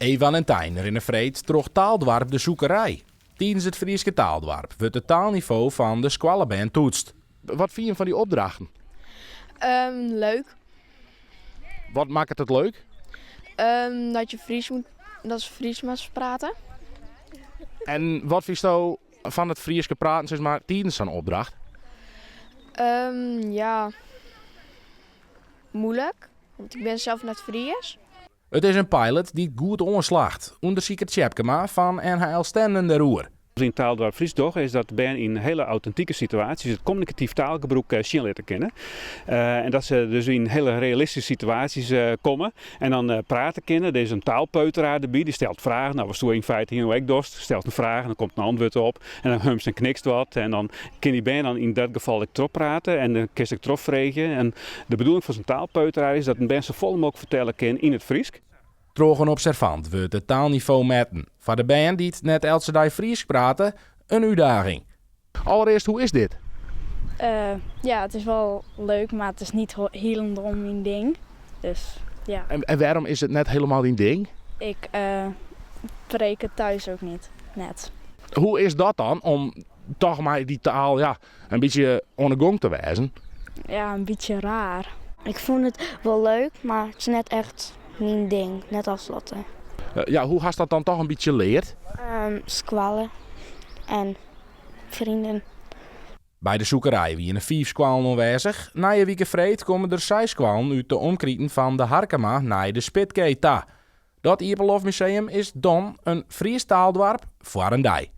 Evan en Tijn rinne freed troch taaldoarp De Sûkerei. Tidens it Fryske taaldoarp wurdt it taalnivo fan de skoallebern toetst. Wat fine je fan dy opdrachten? Leuk. Wat makket it leuk? Dat je Frysk moet, dat se Frysk moatte prate. En wat fynsto fan it Fryske praten sis mar, tidens sa'n opdracht? Ja, moeilijk, want ik ben zelf net Fries. It is in pilot dy't goed oanslacht, ûndersiker Tjepkema fan NHL Stenden dêroer. Wat yn Taaldoarp Frysk dogge is dat bern yn hiele autentike situaasjes it kommunikatyf taalgebrûk sjen litte kinne. En dat se dus yn hiele realistyske situaasjes komme en dan prate kinne. Der is in taalpeuteraar derby, dy stelt fragen. Nou, watsto yn feite hjir no ek dochst, stelst in fraach en dan komt in antwurd op. En dan humst en knikst wat en dan kin dy bern dan yn dat gefal ek trochprate en dan kinst ek trochfreegje. En de bedoeling fan sa'n taalpeuteraar is dat in bern safolle mooglik fertelle kin yn it Frysk. Troch in observant wurdt it taalnivo metten. Foar de bern dy't net eltse dei Frysk prate, in útdaging. Allerearst, hoe is dit? Ja, it is wol leuk, mar it is net hielendal myn ding. Dus ja. En wêrom is it net hielendal dyn ding? Ik preek it thús ek net, net. Hoe is dat dan, om toch mei dy taal ja, in bytsje oan 'e gong te wêzen? Ja, in bytsje raar. Ik fûn it wol leuk, mar it is net echt myn ding, net as Lotte. Ja, hoe hast dat dan toch in bytsje leard? Skoalle en freonen. By De Sûkerei wiene fiif skoallen oanwêzich. Nije wike freed komme der seis skoallen út de omkriten fan De Harkema nei de Spitkeet ta. Dat iepenloftmuseum is dan in Frysk taaldoarp foar in dei.